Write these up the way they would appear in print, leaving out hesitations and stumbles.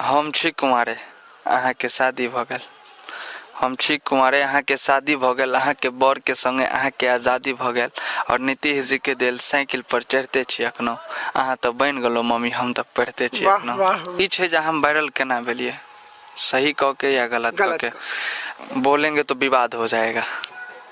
हम छी कुमारे अहाँके शादी भऽ गेल। हम छी कुमारे अहाँके शादी भऽ गेल, अहाँके बरके संगे अहाँके आजादी भऽ गेल। आओर नीतीश जीके देल साइकिल पर चढ़िते छी एखनो, अहाँ तऽ बनि गेलहुँ मम्मी, हम तऽ पढ़िते छी वाह एखनो। वाह ई छै जे हम वायरल केना भेलियै, सही कऽ के या गलत कऽ गलत के बोलेंगे तो विवाद हो जाएगा।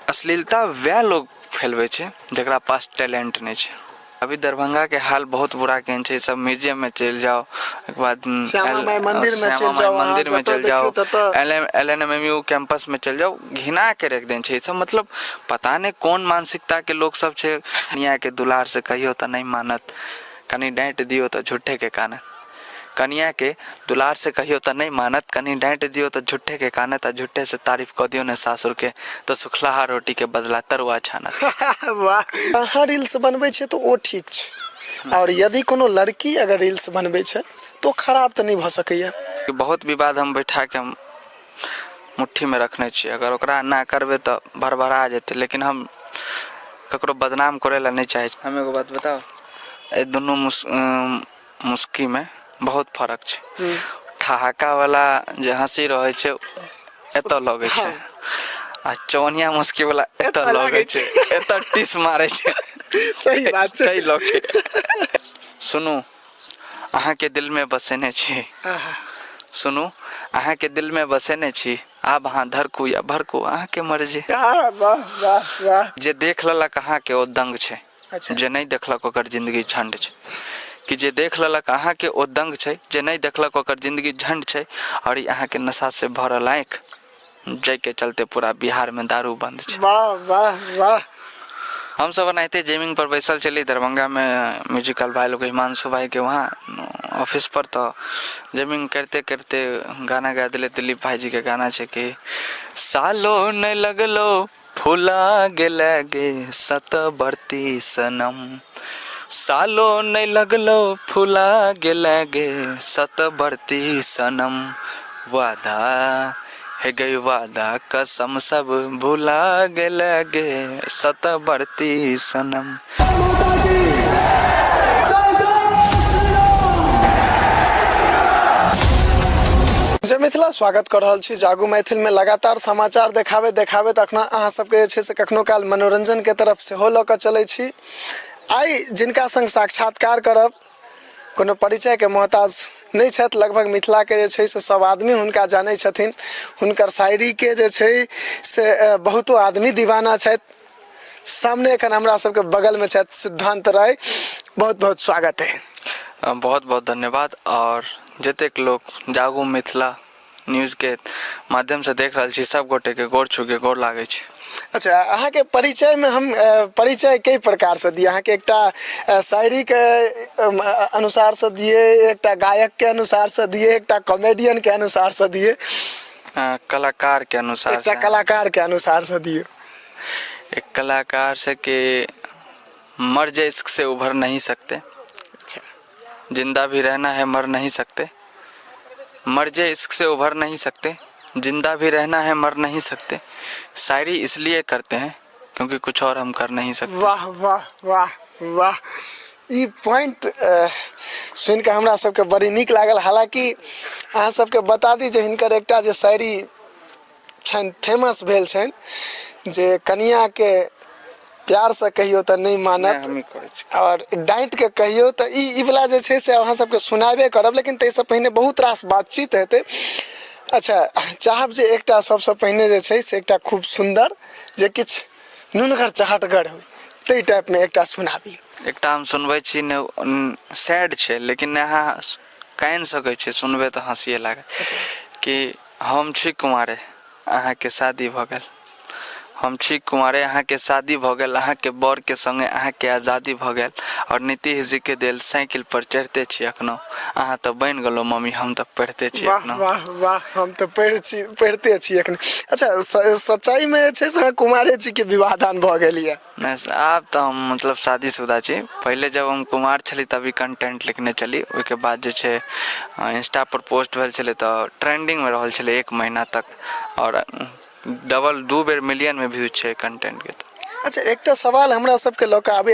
अश्लीलता वएह लोग फैलबै छै जकरा पास टैलेंट नहि छै। अभी दरभंगा के हाल बहुत बुरा केहन छै, सब म्यूजियम में चलि जाओ, ओहिके बाद श्यामा माई मंदिर में श्यामा चलि माई जाउ अहाँ, मंदिर में जतऽ चलि जाओ, देखियौ ततऽ। L N M M U campus में चलि जाओ, घिना के रख देने छै सब। पता नहि कोन मानसिकता के लोग सब छै। कनिया के दुलार से कहियो तऽ नहि मानत, कनि डाँटि दियौ तऽ झूठे के कानत। कनिया के दुलार से कहियो तऽ नहि मानत, कनि डाँटि दियौ तऽ झूठे के कानत, आ झूठे से तारीफ कऽ दियौ ने सासुर के तऽ सुखलाहा रोटी के बदला तरुआ छानत। वाह। अहाँ रील्स बनबै छियै तऽ ओ ठीक छै, आओर यदि कोनो लड़की अगर रील्स बनबै छै तऽ ओ खराब तऽ नहि भऽ सकैए। बहुत विवाद हम बैठा के हम मुट्ठी में रखने छियै, अगर ओकरा ना करबै तऽ भरभरा जेतै, लेकिन हम ककरो बदनाम करै लए नहि चाहै छी। हम एगो बात बताउ, एहि दुनू मुस्की में बहुत फर्क छै। ठहाका वाला जे हंसी रहै छै एतऽ लगै छै, आ चौनिया मुस्की वाला एतऽ एतऽ लगै लागै छै, एतऽ टिस मारै छै। सही बात छै। ताहि लऽ के सुनू, अहाँके दिल में बसेने छी, सुनू अहाँके दिल में बसेने छी, आब अहाँ धड़कू या भड़कू अहाँके मर्जी। वाह वाह वाह। जे देख लेलक अहाँके ओ दंग छै, अच्छा। जे नहि देखलक ओकर जिंदगी झंड छै। कि जे देख लेलक अहाँके ओ दंग छै, जे नहि देखलक ओकर जिंदगी झंड छै। आओर ई अहाँके नशा से भरल आँखि, जाहिके चलते पूरा बिहारमे दारू बंद छै। वाह वाह वाह। हमसब एनाहिते जेमिंग पर बैसल छली दरभंगामे, म्यूजिकल भाई लोग हिमांशु भाईके वहाँ ऑफिस पर, तऽ जेमिंग करिते करिते गाना गा देलै। दिलीप भाईजीके गाना छै कि सालो नहि लगलो फुला गेलै गे सतबरती सनम, सालो नहि लगलो फुला गेलै गे सतबरती सनम, वादा हे गई वादा कसम सब भुला गेलै गे सतबरती सनम। जय मिथिला, स्वागत कर रहल छी जागू मैथिल में। लगातार समाचार देखाबे देखाबे अखना अहाँ सबके जे छै से कखनो काल मनोरंजन के तरफ सेहो लऽ कऽ चलै छी। आइ जिनका संग साक्षात्कार करब कोनो परिचय के मोहताज नहि छथि, लगभग मिथिला के जे छै से सब आदमी हुनका जानै छथिन। हुनकर शायरी के जे छै से बहुतो आदमी दीवाना छथि। सामने एखन हमरा सबके बगल में छथि सिद्धांत राय, बहुत बहुत स्वागत है। बहुत बहुत धन्यवाद। और जतेक लोक जागू मिथिला न्यूज के माध्यम से देख रहल छी सब गोटे के गोर छू के गोर लागै छी। अच्छा, अहाँके परिचय में हम परिचय कई प्रकार से दिए। अहाँके एकटा शायरी के अनुसार से दिए, एकटा गायक के अनुसार से दिए, एकटा कॉमेडियन के अनुसार से दिए, कलाकार के अनुसार एकटा से। कलाकार के अनुसार से दिए। एक कलाकार से कि मर जाए इश्क से उभर नहीं सकते। अच्छा। जिंदा भी रहना है मर नहीं सकते, मर जाए इश्क से उभर नहीं सकते, जिंदा भी रहना है मर नहीं सकते, शायरी इसलिए करते हैं क्योंकि कुछ और हम कर नहीं सकते। वाह वाह वाह वाह। ई पॉइंट सुनि कऽ हमरा सबके बड़ी नीक लागल। हालांकि अहाँ सबके बता दी जे हिनकर एकटा जे शायरी छनि फेमस भेल छनि जे कनियाके प्यारसँ कहियौ तऽ नहि मानत हमही करै छी, आओर डाँटिके कहियौ तऽ ई वला जे छै से अहाँ सबके सुनाबे करब, लेकिन ताहिसँ पहिने बहुत रास बातचीत हेतै। अच्छा, चाहब जे एकटा सबसँ पहिने जे छै से एकटा खूब सुन्दर जे किछु नुनगर चहटगर होइ ताहि टाइपमे एकटा सुनाबी। एकटा हम सुनबै छी, ने सैड छै लेकिन अहाँ कानि सकै छी, सुनबै तऽ हँसिए लागत। कि हम छी कुमारे अहाँके शादी भऽ गेल, हम छी कुमारे अहाँके शादी भऽ गेल, अहाँके बरके संगे अहाँके आजादी भऽ गेल। आओर नीतीश जीके देल साइकिल पर चढ़िते छी एखनो, अहाँ तऽ बनि गेलहुँ मम्मी, हम तऽ पढ़िते छी वाह एखनो। वाह वाह, हम तऽ पढ़िते छी एखन। अच्छा, सच्चाइमे जे छै से अहाँ कुमारे छी कि विवाह दान भऽ गेल यऽ? नहि, आब तऽ हम शादीशुदा छी। पहिले जब हम कुमार छली तभी कंटेंट लिखने छली, ओहिके बाद जे छै इंस्टा पर पोस्ट भेल छलै तऽ ट्रेंडिंगमे रहल छलै 1 महीना तक, आओर डबल 2 बेर मिलियनमे व्यूज छै कंटेंटके। तऽ अच्छा, एकटा सवाल हमरा सबके लऽ कऽ आबै,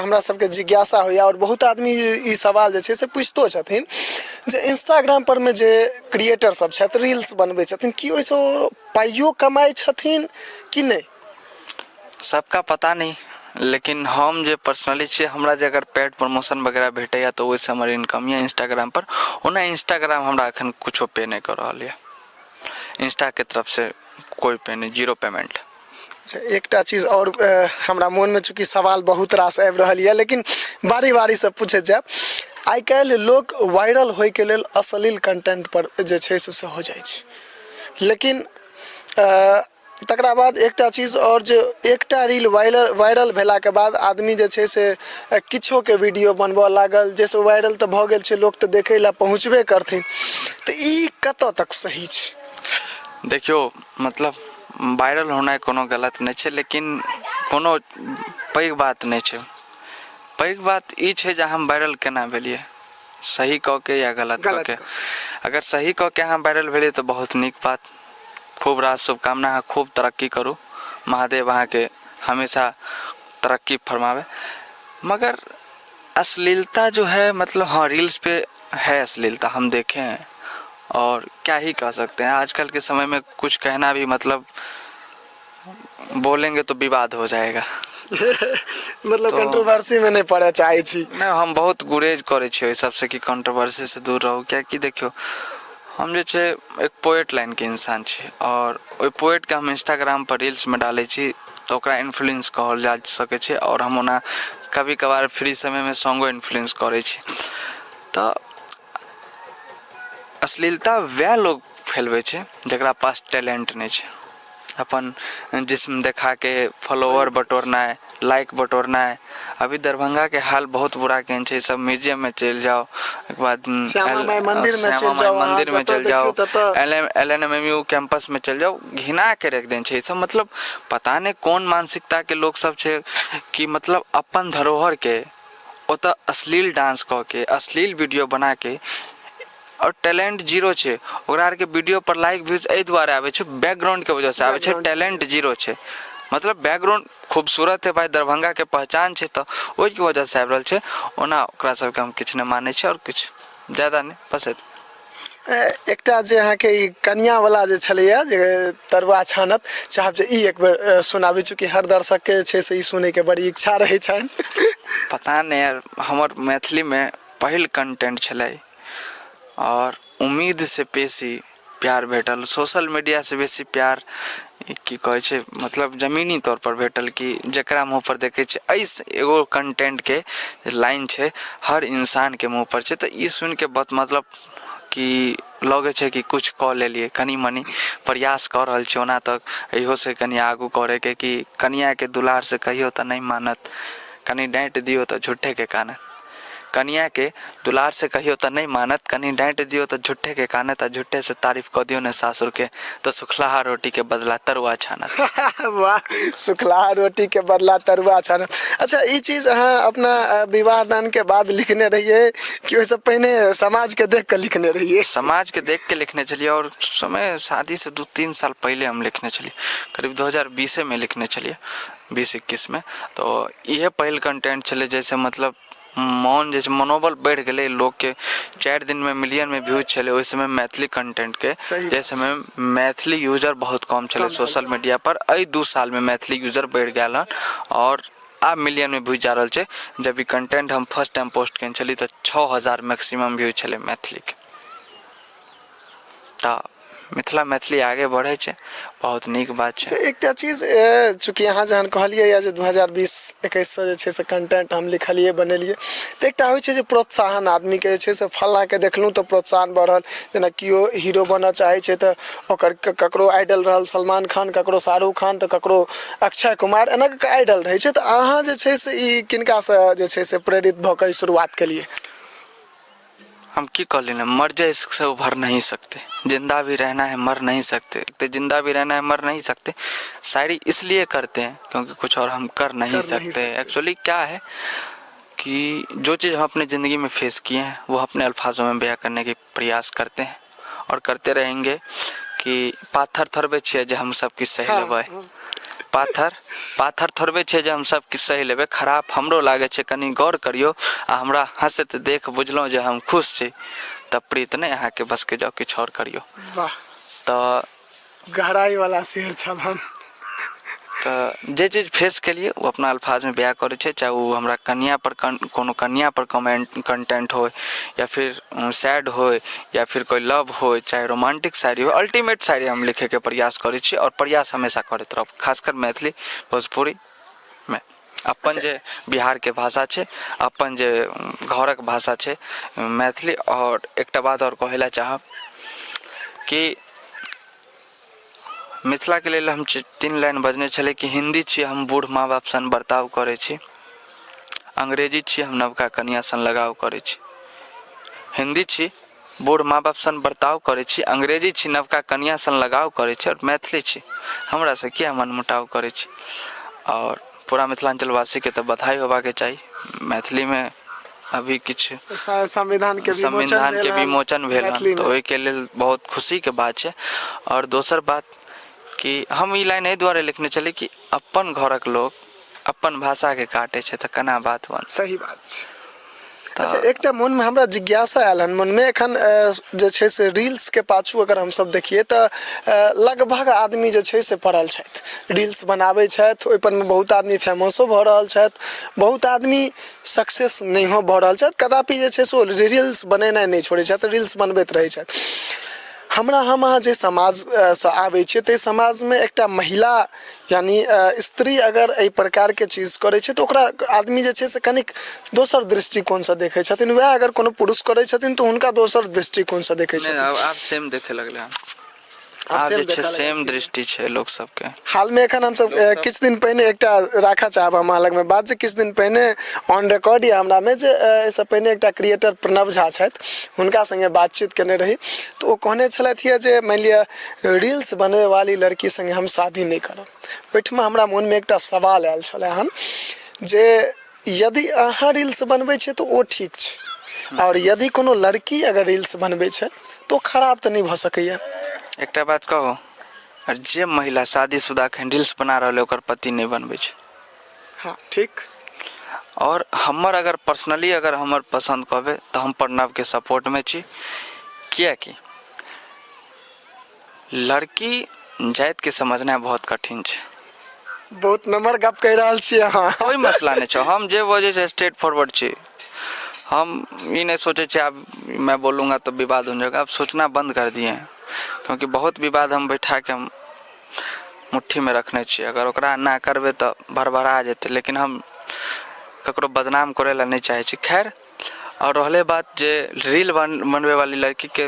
हमरा सबके जिज्ञासा होइए आओर बहुत आदमी ई सवाल जे छै से पुछितो छथिन जे इंस्टाग्राम पर मे जे क्रिएटर सब छथि, रील्स बनबै छथिन, की ओहिसँ ओ पाइयो कमाइ छथिन कि नहि? सबका पता नहीं, लेकिन हम जे पर्सनली छियै, हमरा जे अगर पेड प्रमोशन वगैरह भेटैए तऽ ओहिसँ हमर इनकम यऽ इंस्टाग्राम पर। ओना इंस्टाग्राम हमरा एखन किछो पे नहि कऽ रहल यऽ। इंस्टाके तरफसँ कोइ पे नहि, जीरो पेमेंट। अच्छा, एकटा चीज आओर हमरा मोनमे चूँकि सवाल बहुत रास आबि रहल यऽ, लेकिन बारी बारीसँ पूछैत जायब। आइ काल्हि लोक वायरल होइके लेल अश्लील कंटेंट पर जे छै से सेहो जाइ छै, लेकिन तकरा बाद एकटा चीज आओर जे एकटा रील वायरल वायरल भेलाके बाद आदमी जे छै से किछोके वीडियो बनबऽ लागल, जाहिसँ वायरल तऽ भऽ गेल छै, लोक तऽ देखै लए पहुँचबे करथिन। तऽ ई कतऽ तक सही छै? देखियौ, मतलब वायरल होनाइ कोनो गलत नहि छै, लेकिन कोनो पैघ बात नहि छै। पैघ बात ई छै जे अहाँ वायरल केना भेलियै, सही कऽ के या गलत कऽ के। अगर सही कऽ के अहाँ वायरल भेलियै तऽ बहुत नीक बात, खूब रास शुभकामना, अहाँ खूब तरक्की करू, महादेव अहाँके हमेशा तरक्की फरमाबै। मगर अश्लीलता जो है, मतलब हाँ, रील्स पे है अश्लीलता, हम देखे हैं और क्या ही कह सकते हैं। आजकल के समय में कुछ कहना भी, मतलब बोलेंगे तो विवाद हो जाएगा। मतलब तो कंट्रोवर्सी में नहीं पड़े चाहे छी। नहि, हम बहुत गुरेज करै छियै ओहि सबसँ कि कंट्रोवर्सीसँ दूर रहू, किएकि देखियौ, हम जे छै एक पोएट लाइनके इंसान छी आओर ओहि पोएटके हम इंस्टाग्राम पर रील्समे डालै छी तऽ ओकरा इन्फ्लुएंस कहल जा सकै छै। आओर हम ओना कभी कभार फ्री समयमे सॉन्गो इन्फ्लुएंस करै छी। तऽ अश्लीलता वएह लोग फैलबै छै जकरा पास टैलेंट नहि छै। अपन जिस्म देखाके फॉलोवर बटोरनाइ, लाइक बटोरनाइ। अभी दरभंगाके हाल बहुत बुरा केहन छै, सब म्यूजियममे चलि जाउ, ओहिके बाद श्यामा माइ मन्दिरमे श्यामा चलि माइ जाउ अहाँ, मन्दिरमे जतऽ चलि देखियौ जाउ, ततऽ। L N M M U कैंपसमे चलि जाउ, घिनाके राखि देने छै ई सब। मतलब पता नहि कोन मानसिकताके लोक सब छै कि मतलब अपन धरोहरके ओतऽ अश्लील डांस कऽ के, अश्लील वीडियो बनाके, आओर टैलेंट जीरो छै। ओकरा आरके वीडियो पर लाइक व्यूज एहि दुआरे आबै छै, बैकग्राउंडके वजहसँ आबै छै। टैलेंट जीरो छै, मतलब बैकग्राउंड खूबसूरत है भाई, दरभंगाके पहचान छै, तऽ ओहिके वजहसँ आबि रहल छै। ओना ओकरा सबके हम किछु नहि मानै छियै आओर किछु ज्यादा नहि, बस एतबे। एकटा जे अहाँके ई कनियावला जे छलैए जे तरुआ छानत, चाहब जे ई एक बेर सुनाबी, चूँकि हर दर्शकके जे छै से ई सुनैके बड़ी इच्छा रहै छनि। पता नहि यार, हमर मैथिलीमे पहिल कंटेंट छलै आओर उम्मीदसँ बेसी प्यार भेटल, सोशल मीडियासँ बेसी प्यार, की कहै छै, मतलब जमीनी तौरपर भेटल कि जकरा मुँहपर देखै छियै एहि एगो कंटेंटके लाइन छै, हर इंसानके मुँहपर छै। तऽ ई सुनिके बहुत मतलब कि लगै छै कि किछु कऽ लेलियै, कनि मनि प्रयास कऽ रहल छी। ओना तऽ इहोसँ कनि आगू करैके कि कनिआँके दुलारसँ कहियो तऽ नहि मानत, कनि डाँटि दियौ तऽ झूठेके कानत। कनिआँके दुलारसँ कहियो तऽ नहि मानत, कनि डाँटि दियौ तऽ झूठेके कानत, आ झूठेसँ तारीफ कऽ दियौ ने सासुरके तऽ सुखलाहा रोटीके बदला तरुआ छानत। वाह, सुखलाहा रोटीके बदला तरुआ छानत। अच्छा, ई चीज अहाँ अपना विवाह दानके बाद लिखने रहियै कि ओहिसँ पहिने समाजके देख कऽ लिखने रहियै? समाजके देख के लिखने छलियै आओर समय शादीसँ 2-3 साल पहिले हम लिखने छलियै, करीब 2020मे लिखने छलियै, 20-21मे। तऽ इहे पहिल कंटेंट छलै जाहिसँ मतलब मोन जे छै मनोबल बढ़ि गेलै लोकके। 4 दिनमे मिलियनमे व्यूज छलै ओहि समय मैथिली कंटेंटके, जाहि समय मैथिली यूजर बहुत कम छलै सोशल मीडिया पर। एहि 2 सालमे मैथिली यूजर बढ़ि गेल हन आओर आब मिलियनमे व्यूज जा रहल छै। जब ई कंटेंट हम फर्स्ट टाइम पोस्ट केने छली तऽ 6000 मैक्सिमम व्यूज छलै मैथिलीके। तऽ मिथिला मैथिली आगे बढ़ै छै, बहुत नीक बात छै। अच्छा, एकटा चीज, चूँकि अहाँ जहन कहलियै यऽ जे 2020-21सँ जे छै से कंटेंट हम लिखलियै बनेलियै, तऽ एकटा होइ छै जे प्रोत्साहन आदमीके जे छै से फल्लाँके देखलहुँ तऽ प्रोत्साहन बढ़ल। जेना केओ हीरो बनऽ चाहै छै तऽ ओकर ककरो आइडल रहल सलमान खान, ककरो शाहरुख खान, तऽ ककरो अक्षय कुमार, एना कऽ कऽ आइडल रहै छै। तऽ अहाँ जे छै से ई किनकासँ जे छै से प्रेरित भऽ कऽ ई शुरुआत केलियै? हम की कहली ने, मर जाए इश्क से उभर नहीं सकते, जिंदा भी रहना है मर नहीं सकते, तो जिंदा भी रहना है मर नहीं सकते। शायरी इसलिए करते हैं क्योंकि कुछ और हम कर नहीं कर नहीं सकते। सकते। एक्चुअली क्या है कि जो चीज़ हम अपने ज़िंदगी में फेस किए हैं वो अपने अल्फाजों में बयां करने के प्रयास करते हैं और करते रहेंगे कि पाथर थोड़बे छियै जे हम सब किछु सहि लेबै। पाथर पाथर थोड़बे छै जे हम सब किछु सहि लेबै खराब हमरो लागै छै कनि गौर करियौ आ हमरा हँसैत देख बुझलहुँ जे हम खुश छी तऽ प्रीत नहि अहाँके बसके जाउ किछु आओर करियौ। वाह। तऽ गहराई वाला शेर छल हन। तऽ जे चीज फेस केलियै ओ अपना अल्फाजमे बयाँ करै छै, चाहे ओ हमरा कनिआँ पर कोनो कनिआँ पर कमेंट कंटेंट होइ या फिर सैड होइ या फिर कोइ लव होइ, चाहे रोमांटिक शायरी होइ, अल्टीमेट शायरी हम लिखैके प्रयास करै छी आओर प्रयास हमेशा करैत रहब, खासकर मैथिली भोजपुरीमे अपन जे बिहारके भाषा छै, अपन जे घरक भाषा छै मैथिली। आओर एकटा बात आओर कहै लए चाहब कि मिथिलाके लेल हम 3 लाइन बजने छलै कि हिन्दी छी हम बूढ़ माँ बाप सन बर्ताव करै छी, अंग्रेजी छी हम नवका कनिया सन लगाव करै छी। हिन्दी छी बूढ़ माँ बाप सन बर्ताव करै छी, अंग्रेजी छी नवका कनिया सन लगाव करै छी, आओर मैथिली छी हमरासँ किया मनमुटाव करै छी। आओर पूरा मिथिलाञ्चलवासीके तऽ बधाई होबाके चाही, मैथिलीमे अभी किछु संविधान के संविधान के विमोचन भेल हन तऽ ओहिके लेल बहुत खुशीके बात छै। आओर दोसर बात कि हम ई लाइन एहि दुआरे लिखने छली कि अपन घरक लोक अपन भाषाके काटै छै तऽ केना बात बनतै। सही बात छै। अच्छा, एकटा मोनमे हमरा जिज्ञासा आयल हन मोनमे एखन जे छै से रील्सके पाछू अगर हमसब देखियै तऽ लगभग आदमी जे छै से पड़ल छथि, रील्स बनाबै छथि, ओहिपर मे बहुत आदमी फेमसो भऽ रहल छथि, बहुत आदमी सक्सेस नहियो भऽ रहल छथि, कदापि जे छै से ओ रील्स बनेनाइ नहि छोड़ै छथि, रील्स बनबैत रहै छथि। हमरा हम अहाँ जे समाजसँ आबै छियै ताहि समाजमे एकटा महिला यानि स्त्री अगर एहि प्रकारके चीज करै छै तऽ ओकरा आदमी जे छै से कनिक दोसर दृष्टिकोणसँ देखै छथिन, वएह अगर कोनो पुरुष करै छथिन तऽ हुनका दोसर दृष्टिकोणसँ देखै छथिन। आब सेम देखै लगलै हन, आब जे छै सेम दृष्टि छै लोक सबके। हालमे एखन हमसब किछु दिन पहिने एकटा राखऽ चाहब हम अहाँ लगमे बात जे किछु दिन पहिने ऑन रिकॉर्ड यऽ हमरामे जे एहिसँ पहिने एकटा क्रिएटर प्रणव झा छथि, हुनका सङ्गे बातचीत केने रही तऽ ओ कहने छलथि यऽ जे मानि लिअ रील्स बनबै वाली लड़की सङ्गे हम शादी नहि करब। ओहिठमा हमरा मोनमे एकटा सवाल आयल छलै हन जे यदि अहाँ रील्स बनबै छियै तऽ ओ ठीक छै, आओर यदि कोनो लड़की अगर रील्स बनबै छै तऽ ओ खराब तऽ नहि भऽ सकैए। एकटा बात कहू, आओर जे महिला शादीशुदा एखन रील्स बना रहल है ओकर पति नहि बनबै छै। हँ ठीक। आओर हमर अगर पर्सनली अगर हमर पसन्द कहबै तऽ हम प्रणवके सपोर्टमे छी, किएकि लड़की जातिके समझनाइ बहुत कठिन छै। बहुत नम्हर गप कहि रहल छी अहाँ। कोइ मसला नहि छै, हम जे बजै छै स्ट्रेट फॉरवर्ड छी, हम ई नहि सोचै छियै आब मैं बोलूँगा तऽ विवाद हो जाएगा, अब सोचना बंद कर दिए हैं क्योंकि बहुत विवाद हम बैठाके हम मुट्ठीमे रखने छियै, अगर ओकरा एना करबै तऽ भरभरा जेतै, लेकिन हम ककरो बदनाम करै लए नहि चाहै छी। खैर, आओर रहलै बात जे रील बनबै वाली लड़कीके,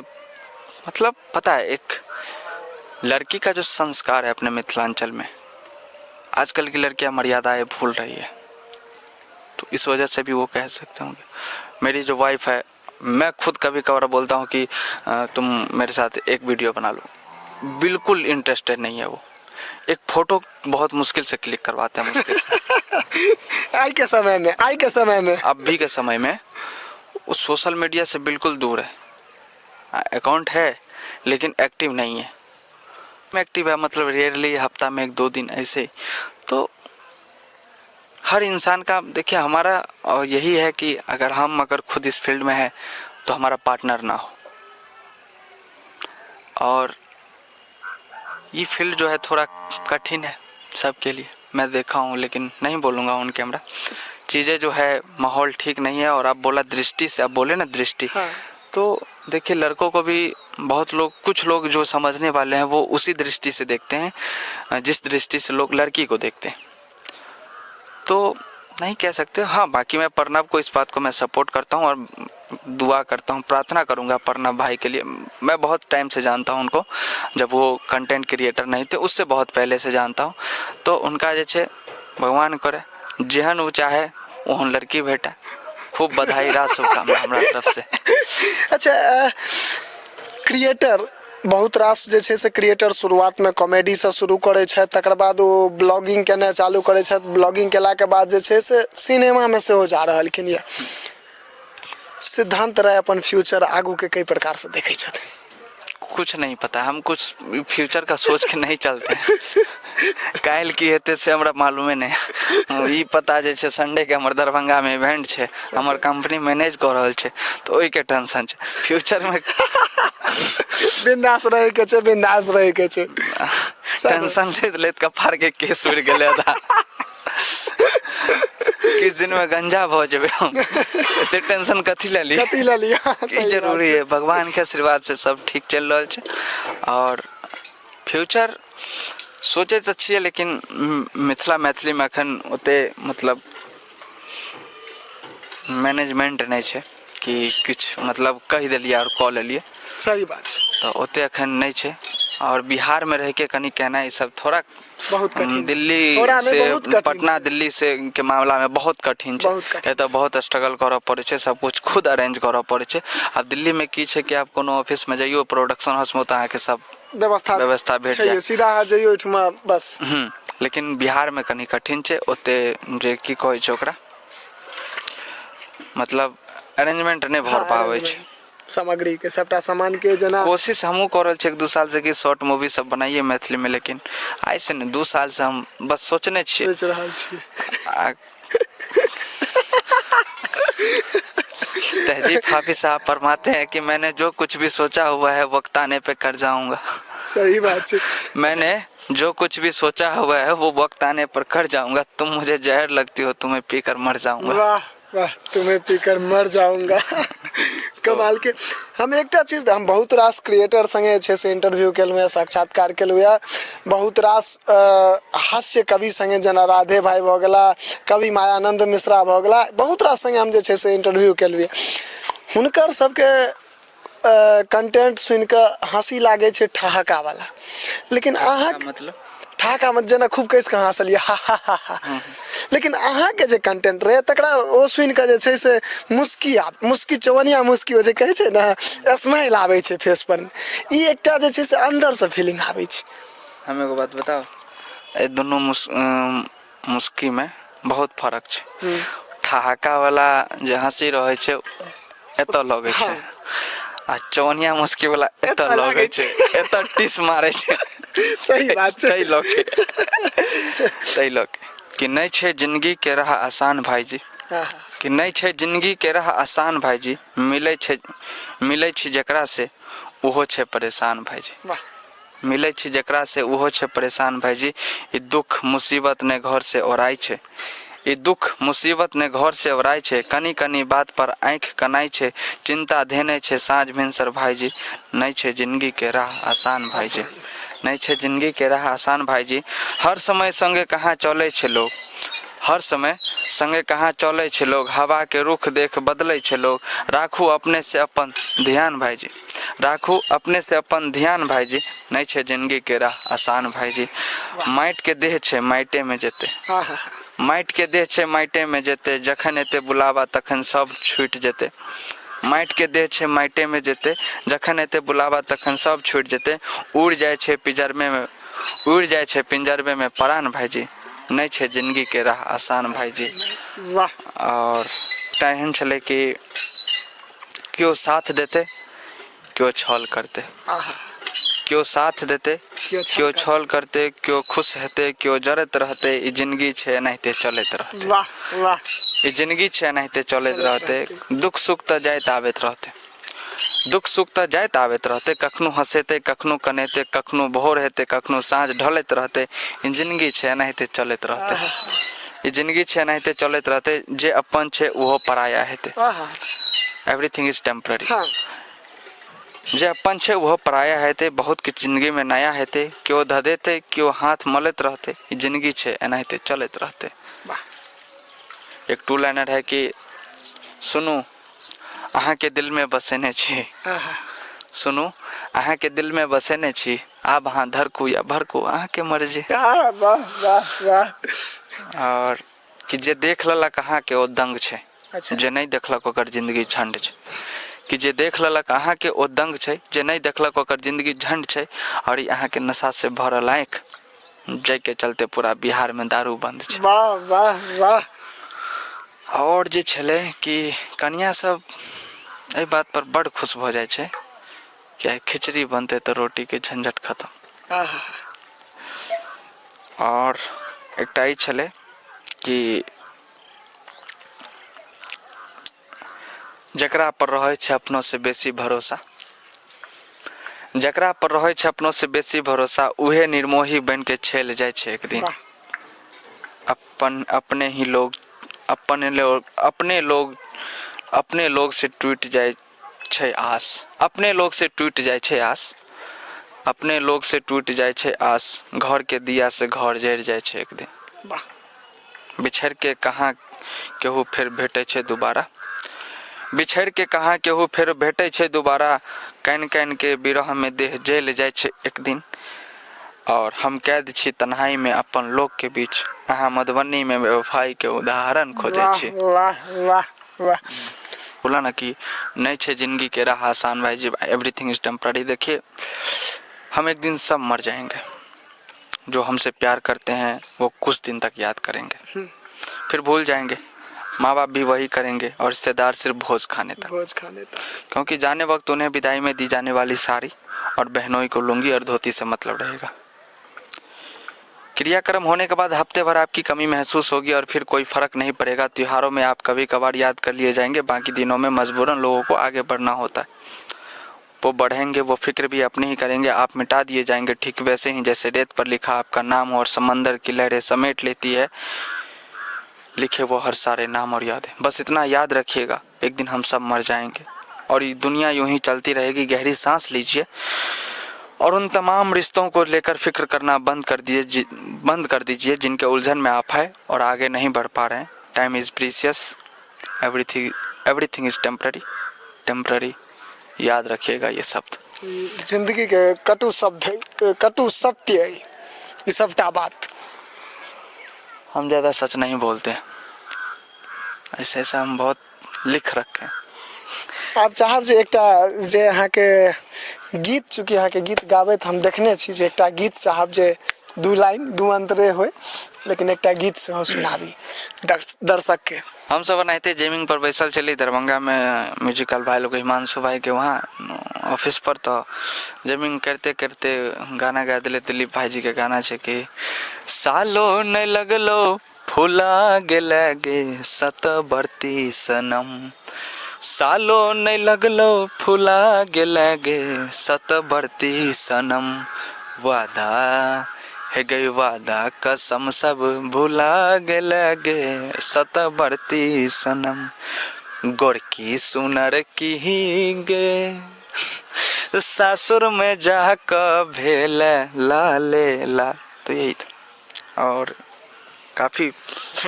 मतलब पता है एक लड़की का जो संस्कार है अपने मिथिलांचल में, आजकल की लड़कियां मर्यादाएं भूल रही है, तो इस वजह से भी वो कह सकते होंगे। मेरी जो वाइफ है, मैं खुद कभी कभार बोलता हूँ कि तुम मेरे साथ एक वीडियो बना लो, बिल्कुल इंटरेस्टेड नहीं है वो, एक फोटो बहुत मुश्किल से क्लिक करवाते हैं, मुश्किल से। आई के समय में, आई के समय में, अभी के समय में वो सोशल मीडिया से बिल्कुल दूर है, अकाउंट है लेकिन एक्टिव नहीं है, एक्टिव है मतलब रेयरली हफ्ता में 1-2 दिन ऐसे। तो हर इंसान का देखिए हमारा यही है कि अगर हम अगर खुद इस फील्ड में है तो हमारा पार्टनर ना हो, और ये फील्ड जो है थोड़ा कठिन है सबके लिए, मैं देखा हूँ लेकिन नहीं बोलूँगा ऑन कैमरा, चीज़ें जो है माहौल ठीक नहीं है। और आप बोला दृष्टि से, आप बोले ना दृष्टि, हाँ। तो देखिए लड़कों को भी बहुत लोग, कुछ लोग जो समझने वाले हैं वो उसी दृष्टि से देखते हैं जिस दृष्टि से लोग लड़की को देखते हैं, तो नहीं कह सकते। हाँ, बाकी मैं प्रणव को इस बात को मैं सपोर्ट करता हूँ और दुआ करता हूँ, प्रार्थना करूँगा प्रणव भाई के लिए। मैं बहुत टाइम से जानता हूँ उनको, जब वो कंटेंट क्रिएटर नहीं थे उससे बहुत पहले से जानता हूँ, तो उनका जे छै भगवान करे जेहन वो चाहे ओहन लड़की भेटे, खूब बधाई राज शुभकामना हमरा तरफ से। अच्छा, क्रिएटर बहुत रास जे छै से क्रिएटर शुरुआतमे कॉमेडीसँ शुरू करै छथि, तकर बाद ओ ब्लॉगिंग केनाइ चालू करै छथि, ब्लॉगिंग केलाके बाद जे छै से सिनेमामे सेहो जा रहलखिन यऽ। सिद्धांत राय अपन फ्यूचर आगूके कई प्रकारसँ देखै छथिन? कुछ नहीं पता, हम कुछ फ्यूचर का सोच के नहीं चलते। काल्हि की हेतै से हमरा मालूमे नहि। ई पता जे छै संडेके हमर दरभंगामे इवेंट छै, हमर कंपनी मैनेज कऽ रहल छै, तऽ ओहिके टेंशन छै। फ्यूचरमे बिंदास रहैके छै, बिंदास रहैके छै। टेंशन लैत लैत कपारके केस उड़ि गेलै आधा। किछु दिनमे गंजा भऽ जेबै हम। एते टेंशन कथी लए ली? कथी लए लिअ? की जरूरी है? भगवानके आशीर्वाद से सब ठीक चलि रहल छै। आओर फ्यूचर सोचै तऽ छियै, लेकिन मिथिला मैथिलीमे एखन ओते मतलब मैनेजमेंट नहि छै कि किछु मतलब कहि देलियै आओर कऽ लेलियै। सही बात छै। तऽ ओते एखन नहि छै। आओर बिहारमे रहिके कनि केनाइ ई सब थोड़ा बहुत कठिन। दिल्ली थोड़ा नहि, से बहुत कठिन पटना छै। दिल्ली से के मामलामे बहुत कठिन छै। बहुत कठिन। एतऽ बहुत स्ट्रगल करऽ पड़ै छै, सब कुछ खुद अरेंज करऽ पड़ै छै। आब दिल्लीमे की छै कि आब कोनो ऑफिसमे जइयौ, प्रोडक्शन हाउसमे, तऽ अहाँके सब व्यवस्था व्यवस्था भेट छैहे, जायत। सीधा अहाँ जइयौ ओहिठमा बस। लेकिन बिहारमे कनि कठिन छै, ओते जे की कहै छै ओकरा, मतलब अरेंजमेंट नहि भऽ पाबै छै सामग्री के, सबटा सामान के जेना। कोशिश हमहूँ कऽ रहल छी एक दू साल से कि शॉर्ट मूवी सब बनाइए मैथिलीमे, लेकिन आइसँ नहि, 2 सालसँ हम बस सोचने छियै। सोचि रहल छी। आ तहजीब हाफिज साहब फरमाते हैं कि मैंने जो कुछ भी सोचा हुआ है, वक्त आने पे कर जाऊंगा। सही बात छै। मैंने जो कुछ भी सोचा हुआ है, वो वक्त आने पर कर जाऊंगा। तुम मुझे जहर लगती हो, तुम्हें पीकर मर जाऊंगा। वाह वाह, तुम्हें पीकर मर जाऊंगा, कमाल के। हम एकटा चीज, हम बहुत रास क्रिएटर संगे जे छै से इंटरव्यू केलहुँ हँ, साक्षात्कार केलहुँ हँ, बहुत रास हास्य कवि संगे, जेना राधे भाई भऽ गेला, कवि मायानंद मिश्रा भऽ गेला, बहुत रास संगे हम जे छै से इंटरव्यू केलहुँ हँ। हुनकर सबके कंटेंट सुनि कऽ हँसी लागै छै ठहाकावला, लेकिन अहाँ मतलब ठहाकामे जेना खूब कसि कऽ हँसलियै हा हा हा हा, लेकिन अहाँके जे कंटेंट रहै तकरा ओ सुनि कऽ जे छै से मुस्की आ मुस्की, चौवनिया मुस्की, ओ जे कहै छै ने, स्माइल आबै छै फेस पर। ई एकटा जे छै से अन्दरसँ फीलिंग आबै छै। हम एगो बात बताउ, एहि दुनू मुस्कीमे बहुत फरक छै। ठहाका वाला जे हँसी रहै छै, एतऽ लगै छै, आ चौनिया मुस्की वाला एतऽ एतऽ लगै लागै छै, एतऽ टिस मारै छै। सही बात छै। ताहि लऽ के कि नहि छै जिंदगी के राह आसान भाईजी, कि नहि छै जिंदगी के राह आसान भाईजी, मिलै छै, मिलै छी जकरा से, ओहो छै परेशान भाईजी। मिलै छी जकरा से, ओहो छै परेशान भाईजी। ई दुख मुसीबत ने घर से ओराइ छै, ई दुख मुसीबत ने घर से ओराइ छै, कनि कनि बात पर आँखि कनाइ छै, चिंता धेने छै साँझ भिनसर भाईजी, नहि छै जिंदगी के राह आसान भाईजी, नहि छै जिंदगी के राह आसान भाईजी। हर समय संगे कहाँ चलै छै लोग, हर समय संगे कहाँ चलै छै लोग, हवा के रुख देख बदलै छै लोग, राखू अपने से अपन ध्यान भाईजी, राखू अपने से अपन ध्यान भाईजी, नहि छै जिंदगी के राह आसान भाईजी। माटि के देह छै, माटिए में जेतै, माटि के देह छै, माटिए में जेतै, जखन एतै बुलावा तखन सब छूटि जेतै। माटि के देह छै, माटिए में जेतै, जखन एतै बुलावा तखन सब छूटि जेतै। उड़ि जाइ छै पिजरमे में, उड़ि जाइ छै पिंजरबे में प्राण भाईजी, नहि छै जिंदगी के राह आसान भाईजी। आओर एकटा एहन छलै कि केओ साथ देतै, केओ छल करतै, केओ साथ देतै, केओ छल केओ करतै। छल करतै, केओ खुश हेतै, केओ जरैत रहतै। ई जिंदगी छै, एनाहिते चलैत रहतै। वाह वाह। ई जिंदगी छै, एनाहिते चलैत चलैत रहतै। दुख सुख तऽ जाइत आबैत रहतै, दुख सुख तऽ जाइत आबैत रहतै, कखनो हँसेतै, कखनो कनेतै, कखनो भोर हेतै, कखनो साँझ ढलैत रहतै। ई जिंदगी छै, एनाहिते चलैत रहतै। ई जिंदगी छै, एनाहिते चलैत रहतै। जे अपन छै, ओहो पराया हेतै। Everything is temporary. जे अपन छै, ओहो पराया हेतै। बहुत किछु जिंदगीमे नया हेतै, केओ धधेतै, केओ हाथ मलैत रहतै। ई जिंदगी छै, एनाहिते चलैत रहतै। एक टू लाइनर है कि सुनू, अहाँके दिलमे बसेने छी, सुनू, अहाँके दिलमे बसेने छी, आब अहाँ धड़कू या भड़कू, अहाँके मर्जी। वाह वाह वाह। आओर कि जे देख लेलक अहाँके, ओ दंग छै, जे नहि देखलक, ओकर जिंदगी झंड छै। कि जे देख लेलक अहाँके, ओ दंग छै, जे नहि देखलक, ओकर जिंदगी झंड छै। आओर ई अहाँके नशा से भरल आँखि, जाहिके चलते पूरा बिहारमे दारू बंद छै। वाह वाह वाह। आओर जे छलै कि कनिया सब एहि बात पर बड खुश भऽ जाइ छै। कि आइ खिचड़ी बनतै तऽ रोटीके झंझट खतम। आओर एकटा ई छलै कि जकरा पर रहै छै अपनोसँ बेसी भरोसा, जकरा पर रहै छै अपनोसँ बेसी भरोसा, उहे निर्मोही बनिके चलि जाइ छै एक दिन। अपन अपने ही लोग अपने लोग अपने लोग अपने लोग से टूटि जाइ छै आस, अपने लोग से टूटि जाइ छै आस, अपने लोग से टूटि जाइ छै आस, घरके दिया से घर जरि जाइ छै एक दिन। बिछड़ि के कहाँ केहू फेर भेटै छै दोबारा, बिछड़ि के कहाँ केहू फेर भेटै छै दोबारा, कानि कानि के विरहमे देह जलि जाइ छै एक दिन। आओर हम कैद छी तन्हाइमे अपन लोकके बीच, अहाँ मधुबनीमे बेवफाइके उदाहरण खोजै छी। वाह वाह वाह। बोला ना कि नहीं छे जिंदगी के राह आसान भाई जी, एवरीथिंग is temporary. देखिए हम एक दिन सब मर जाएंगे, जो हमसे प्यार करते हैं वो कुछ दिन तक याद करेंगे, फिर भूल जाएंगे। माँ बाप भी वही करेंगे और रिश्तेदार सिर्फ भोज खाने तक, भोज खाने तक। क्योंकि जाने वक्त उन्हें विदाई में दी जाने वाली साड़ी और बहनोई को लुंगी और धोती से मतलब रहेगा। क्रियाक्रम होने के बाद हफ्ते भर आपकी कमी महसूस होगी और फिर कोई फर्क नहीं पड़ेगा। त्योहारों में आप कभी कभार याद कर लिए जाएंगे, बाकी दिनों में मजबूरन लोगों को आगे बढ़ना होता है। वो बढ़ेंगे, वो फिक्र भी अपनी ही करेंगे, आप मिटा दिए जाएंगे ठीक वैसे ही जैसे रेत पर लिखा आपका नाम और समंदर की लहरें समेट लेती है लिखे वो हर सारे नाम और यादें। बस इतना याद रखिएगा, एक दिन हम सब मर जाएंगे और ये दुनिया यूं ही चलती रहेगी। गहरी सांस लीजिए और उन तमाम रिश्तों को लेकर फिक्र करना बंद कर दीजिए जिनके उलझन में आप हैं और आगे नहीं बढ़ पा रहे हैं। Time is precious, everything everything is temporary, temporary याद रखिएगा ये शब्द। जिंदगी के कटु शब्द है, कटु सत्य है ई सबटा बात। हम ज़्यादा सच नहीं बोलते हैं, ऐसे ऐसा हम बहुत लिख रखे हैं। आब चाहब जे एकटा जे अहाँके गीत, चूँकि अहाँके गीत गाबैत हम देखने छी, जे एकटा गीत चाहब जे दू लाइन दू अंतरे होय, लेकिन एकटा गीत सेहो सुनाबी दर्शकके। हमसब एनाहिते जेमिंग पर बैसल छली दरभंगामे म्यूजिकल भाई लोग हिमांशु भाईके वहाँ ऑफिस पर, तऽ जेमिंग करिते करिते गाना गा देलै दिलीप भाईजीके गाना छै कि सालो नहि लगलो फुला गेलै गे सतबरती सनम, सालो नहि लगलो फुला गेलै गे सतबरती सनम, वादा हे गई वादा कसम सब भुला गेलै गे सतबरती सनम, गोरकी सुनर की गे सासुर में जाकऽ भेल लाले ला। तो यही था और काफ़ी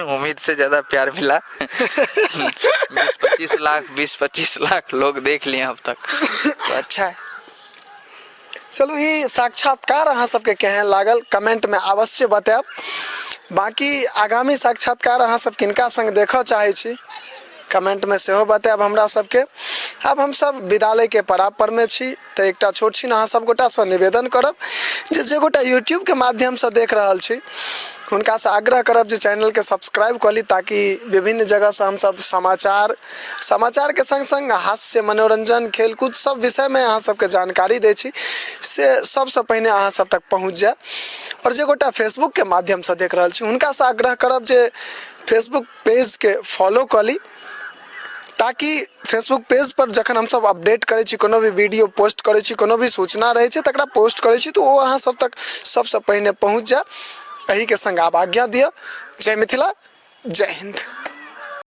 उम्मीद से ज़्यादा प्यार मिला। 20-25 लाख, 20-25 लाख लोग देख लिए अब तक, तो अच्छा है। चलू, ई साक्षात्कार अहाँ सबके केहन लागल कमेंटमे अवश्य बतायब। बाकी आगामी साक्षात्कार अहाँ सब किनका संग देखऽ चाहै छी कमेंटमे सेहो बतायब हमरा सबके। आब हमसब विदा लैके पड़ाव परमे छी, तऽ एकटा छोट छिन अहाँ सब गोटासँ निवेदन करब जे जे गोटा यूट्यूबके माध्यमसँ देख रहल छी हुनकासँ आग्रह करब जे चैनलके सब्सक्राइब कऽ ली, ताकि विभिन्न जगहसँ हमसब समाचार, समाचारके सङ्ग सङ्ग हास्य, मनोरञ्जन, खेलकूद सब विषयमे अहाँ सबके जानकारी दै छी से सबसँ पहिने अहाँ सब तक पहुँच जाय। आओर जे गोटा फेसबुकके माध्यमसँ देख रहल छी हुनकासँ आग्रह करब जे फेसबुक पेजके फॉलो कऽ ली, ताकि फेसबुक पेज पर जखन हमसब अपडेट करै छी, कोनो भी वीडियो पोस्ट करै छी, कोनो भी सूचना रहै छै तकरा पोस्ट करै छी, तऽ ओ अहाँ सब तक सबसँ पहिने पहुँच जाय। एहिके सङ्ग आब आज्ञा दिअ। जय मिथिला, जय हिन्द।